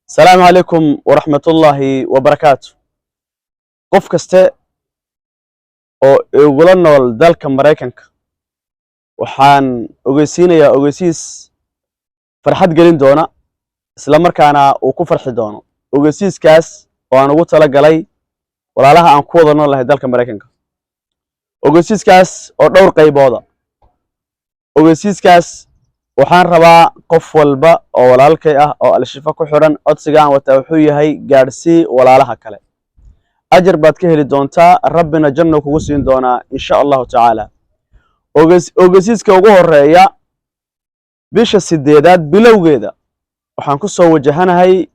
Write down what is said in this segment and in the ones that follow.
Asalaamu calaykum waraxmatullaahi wabarakaatu. Qof kaste oo igula nool dalka Maraykanka waxaan ogeysiinayaa ogeysiis farxad gelin doona, isla markaana uu ku farxi doono. Ogeysiiskaas oo aan ugu tala galay walaalaha aan ku wada nool lahay dalka Maraykanka. Ogeysiiskaas oo dhowr qaybooda. Ogeysiiskaas waxaan rabaa qof walba oo walaalkay ah oo Al-Shifa ku xidhan, codsigaan wataa wuxuu yahay: gaadhsii walaalaha kale. Ajar baad ka heli doontaa, Rabbina janno kugu siin doonaa, insha Allahu tacaala. Ogeysiiska ugu horeeya: bisha 8aad bilowgeeda waxaan ku soo wajahanahay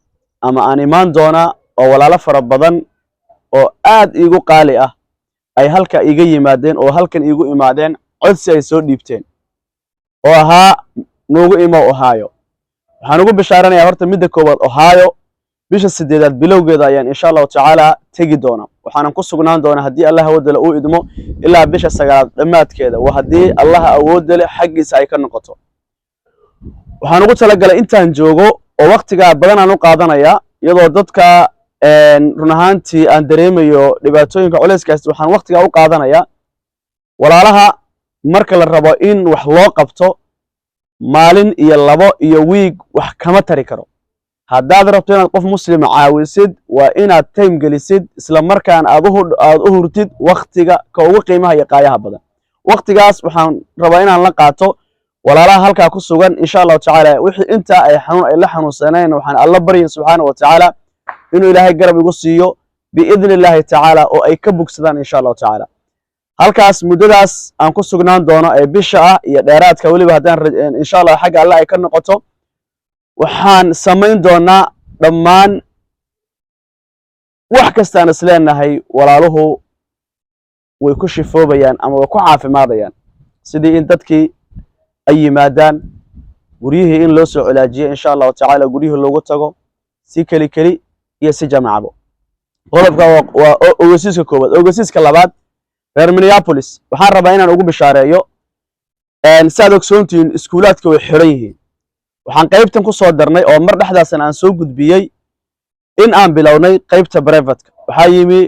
ama aan imaan doonaa oo walaalo fara badan oo aad iigu qaali ah ay halka iiga yimaadeen oo halkan iigu imaadeen, codsi ay soo dhiibteen oo ahaa "Nuugu imo Ohio". Waxaan ugu bishaaranayaa horta midda koowaad, Ohio bisha 8aad bilowgeeda ayaan, insha Allahu tacaala, tegi doonaa. Waxaanan ku sugnaan doonaa, haddii Allah awoodale uu idmo, ilaa bisha 9aad dhammaadkeeda, waa haddii Allaha awoodale xaggiisa ay ka noqoto. Waxaan ugu talagalay intaan joogo oo waktigaa badan aan u qaadanayaa, iyadoo dadka run ahaantii aan dareemayo dhibaatooyinka culayskaas, waxaan waktigaa u qaadanayaa walaalaha. Marka la rabo in wax loo qabto, maalin iyo labo iyo wiig wax kama tari karo. Haddaad rabto inaad qof Muslima caawisid, waa inaad time gelisid, isla markaana aad u hurtid waktiga ka ugu qiimaha iyo qaayaha badan. Waktigaas waxaan rabaa inaan la qaato walaalaha halkaa ku sugan, insha Allahu tacaala. Wixii intaa ay xanuun ay la xanuunsaneen, waxaan Alla baryin subxaana wa tacaala inuu Ilaahay garab igu siiyo, biidni Illaahi tacaala, oo ay ka bogsadaan, insha Allahu tacaala. Halkaas muddadaas aan ku sugnaan doono ee bisha ah iyo dheeraadka weliba, haddaan insha Allah xagga Alle ay ka noqoto, waxaan samayn doonaa dhammaan wax kastaan is leenahay walaaluhu way ku shifoobayaan ama way ku caafimaadayaan, sidii in dadkii ay yimaadaan guryihii, in loo soo cilaajiyo, insha Allahu tacaala, guryihii loogu tago si keli keli iyo si jamacabo. Qodobka waa ogeysiiska koowaad. Ogeysiiska labaad: reer Minneapolis waxaan rabaa inaan ugu bishaareeyo. Si aad ogsoontihiin, iskuulaadka way xidhan yihiin. Waxaan qaybtan ku soo darnay oo mar dhexdaasan aan soo gudbiyey in aan bilownay qaybta privateka. Waxaa yimi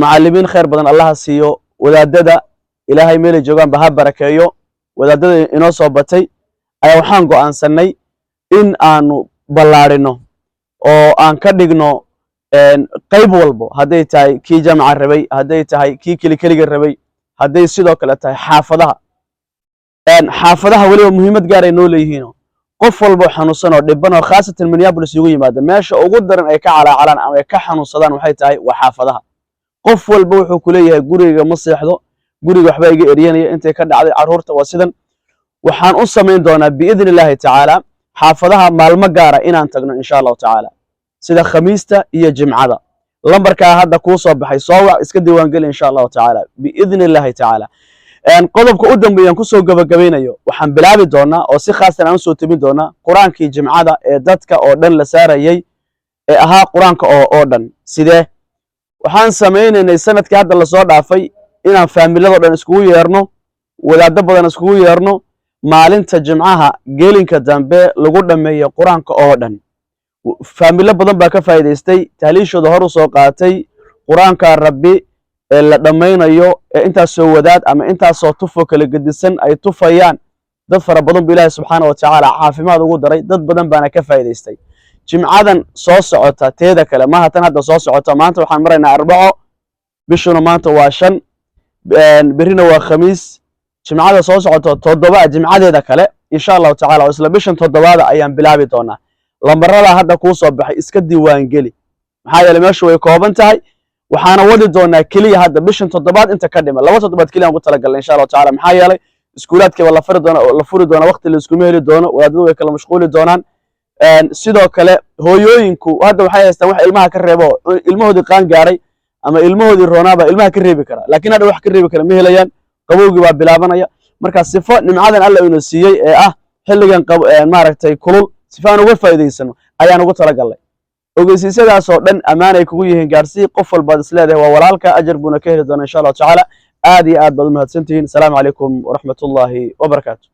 macallimiin khayr badan, Allaha siiyo. Wadaadada Ilaahay meelay joogaanba ha barakeeyo. Wadaadada inoo soo batay ayaa waxaan go'aansannay in aanu ballaadhino oo aan ka dhigno qayb walbo, hadday tahay kii jamaca rabay, hadday tahay kii keli keliga rabay, hadday sidoo kale tahay xaafadaha. Xaafadaha weliba muhiimad gaar ay noo leeyihiino. Qof walbo xanuunsan oo dhiban oo khaasatan Minneapolis ugu yimaada, meesha ugu daran ay ka calaacalaan ama ay ka xanuunsadaan waxay tahay waa xaafadaha. Qof walba wuxuu ku leeyahay: "Guriga ma seexdo, guriga waxbaa iga eryanaya, intay ka dhacday, carruurta waa sidan." Waxaan u samayn doonaa, biidni Illaahi tacaala, xaafadaha maalmo gaara inaan tagno, insha Allahu tacaala, sida Khamiista iyo Jimcada. Lambarkaa hadda kuu soo baxay soo wac, iska diiwaangeli, insha Allahu tacaala, biidni Illaahi tacaala. Qodobka u dambeeyaan kusoo gabagabaynayo: waxaan bilaabi doonaa oo si khaasan aan usoo tebin doonaa Qur-aankii Jimcada ee dadka oo dhan la saarayay, ee ahaa Qur-aanka oo dhan. Sidee waxaan samaynaynay sanadkii hadda lasoo dhaafay? Inaan faamiladoo dhan iskugu yeerno, wadaaddo badan iskugu yeerno, maalinta Jimcaha gelinka dambe lagu dhammeeyo Qur-aanka oo dhan. Faamilo badan baa ka faa'iidaystay, tahliishooda hor u soo qaatay. Qur-aanka Rabbi ee la dhammaynayo ee intaasoo wadaad ama intaasoo tufo kala gedisan ay tufayaan, dad fara badan bu Ilaahay subxaana wa tacaala caafimaad ugu daray, dad badan baana ka faa'iidaystay. Jimcadan soo socota teeda kale maaha, tan hadda soo socota. Maanta waxaan maraynaa Arbaco, bishuna maanta waa 5, berrina waa Khamiis. Jimcada soo socota 7, jimcadeeda kale, insha Allahu tacala, oo isla bishan 7aada ayaan bilaabi doonaa. Lambarada hadda kuu soo baxay iska diiwaangeli, maxaa yeelay meeshu way kooban tahay. Waxaana wadi doonaa keliya hadda bishan 7aad inta ka dhima, 2 toddobaad keliya aan ku talagalnay, insha Allahu tacala. Maxaa yeelay iskuulaadkiiba la furi doona, la furi doona, waqti la iskuma heli doono, wadaadadu way kala mashquuli doonaan. Sidoo kale hooyooyinku hadda waxay haystaan wax ilmaha ka reebo. Ilmahoodii qaan gaaray ama ilmahoodii roonaaba ilmaha ka reebi kara, laakiin hadha wax ka reebi kara ma helayaan. Qabowgii baa bilaabanaya. Marka sifo nimcadan Alla ina siiyey ee ah xilligan maaragtay kulul sifo aan uga faa'iidaysano ayaan ugu talagalnay. Ogeysiisyadaas oo dhan ammaanay kugu yihiin. Gaarsii qof walbaad is leedahay waa walaalka, ajar buuna ka heli doona, insha Allahu tacaala. Aad iyo aad baad u mahadsantihiin. Asalaamu calaykum waraxmatullaahi wabarakaatu.